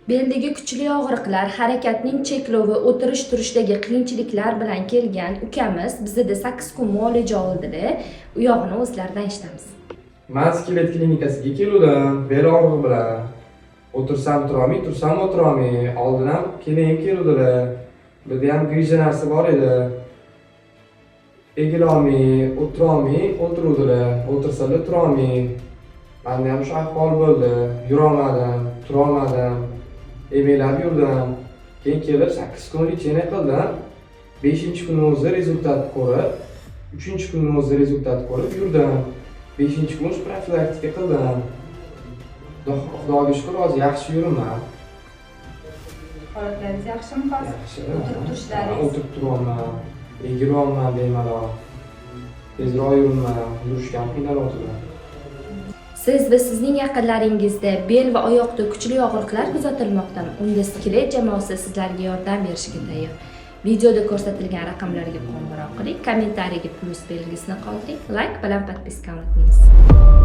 Beldagi kuchli og'riqlar, harakatning cheklovi, o'tirish turishdagi qiyinchiliklar bilan kelgan ukamiz bizada 8 kun muolaja oldilar. U yog'ini o'zlaridan eshitamiz. Man Skelet klinikasiga keluvdim bel og'rig'i bilan. O'tirsam turolmay, tursam o'tirolmay. Oldin ham kelinim keluvdilar. Bizda ham грыжа narsa bor edi. Egilolmay, o'tirolmay o'tiruvdilar. O'tirsalar turolmay. Manda ham shu ahvol bo'ldi. Yurolmadim, turolmadim. Emaklab yurdim. Keyin kelib 8 kun лечение qildim. 5-kuni o'zi результат ko'rib, 3-kuni o'zi результат ko'rib yurdim. 5-kun profilaktika qildim. Xudoga shukur, hozir yaxshi yuribman. Holatlaringiz yaxshimi hozir? Yaxshi. O'tirib turishlaringiz? O'tirib turyapman, egilyapman bemalol. Tezroq yuribman, yurishga ham qiynalyaptilar. Siz va sizning yaqinlaringizda bel va oyoqda kuchli og'riqlar kuzatilmoqdami? Unda Skelet jamoasi sizlarga yordam berishga tayyor. Videoda ko'rsatilgan raqamlarga qo'ng'iroq qiling, kommentariyaga plyus belgisini qoldiring, layk bilan подписка unutmaymiz.